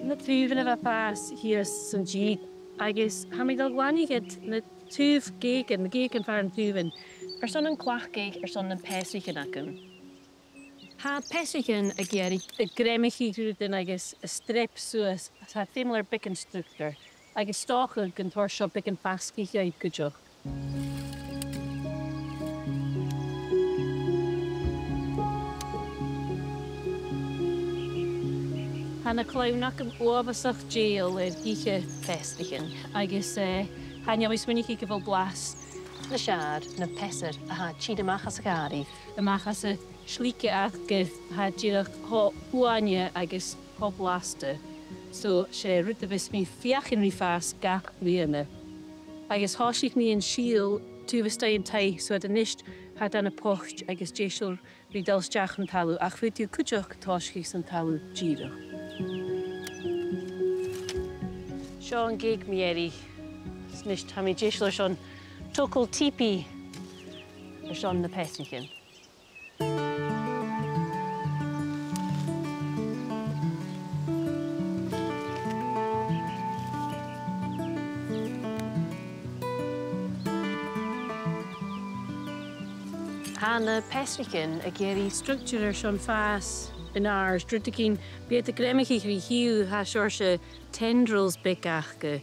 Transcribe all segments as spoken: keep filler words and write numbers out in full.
Na taobhan a bha a' fàs shìos san tìr, agus tha mi a' dol a ghlèidheadh na taobh-gheug, na geugan far an taobh, airson an cleachdadh airson nam peasraichean agam. Tha peasraichean ag iarraidh a' greimeachadh rudan agus a' streap suas, tha feumail air beagan structar, agus 's dòcha gun toir seo beagan fasgaidh dhaibh cuideachd. Tha na cloinnean agam uabhasach dèidheil air ithe peasraichean, agus, eh, chan eil mi a' smaoineachadh gu bheil blas nas fheàrr na peasair a tha a' tighinn a-mach às a' ghàrradh, a-mach às an t-slige aca, tha e dìreach cho uaine agus cho blasta. So, 's e rud a bhios mi a' feuchainn ri fàs gach bliadhna. Agus thòisich mi an sìol taobh a-staigh an taigh, so a-nis tha e ann am poit agus deiseil ri dol a-steach dhan talamh, ach faodaidh tu cuideachd tòiseachadh san talamh dìreach. Seo an geug mu dheireadh. Is a-nis tha mi deiseil airson togail teepee airson na peasraichean. Tha na peasraichean ag iarraidh structar airson fàs an-àirde, rudeigin, bidh iad a' greimeachadh ri thaobh, tha seòrsa tendrils beaga aca,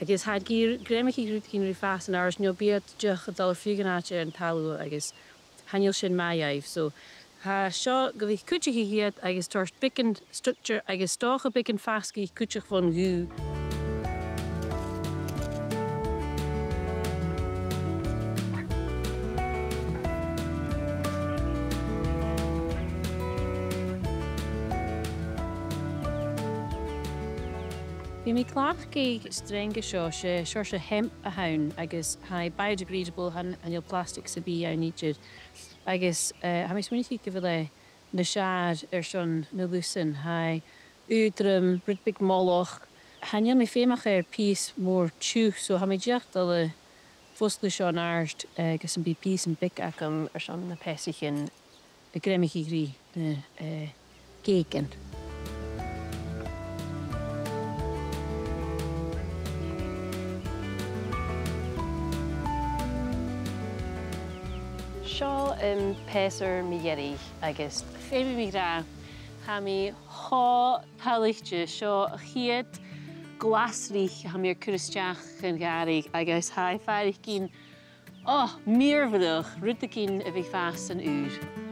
agus tha iad ag iarr-, greimeachadh rudeigin ri fàs an-àirde, no bidh iad dìreach a' dol air feadh an àite air an talamh agus chan eil sin math dhaibh. So, tha seo gu bhith a' cuideachadh iad agus toirt beagan structar agus 's dòcha beagan fasgaidh cuideachd bhon ghaoth. Bidh mi a' cleachdadh an streang seo, 's e seòrsa hemp a th' ann, agus tha e biodegradable, chan, chan eil plastic sam bith ann idir. Agus, eh, tha mi a' smaoineachadh gu bheil e nas fheàrr airson na lusan. Tha e aotrom, rud beag molach. Chan eil mi feumach air pìos mòr tiugh, so tha mi dìreach a' dol a fosgladh seo an-àirde, eh, gus am bi pìosan beaga agam airson na peasraichean a' greimeachadh ri na, eh, geugan. Seo am peasair mu dheireadh agus feumaidh mi ràdh, tha mi cho toilichte, seo a' chiad ghlasraich a tha mi air cur a-steach dhan ghàrradh agus tha e a' faireachdainn, o, mìorbhaileach, rudeigin a bhith a' fàs san ùir.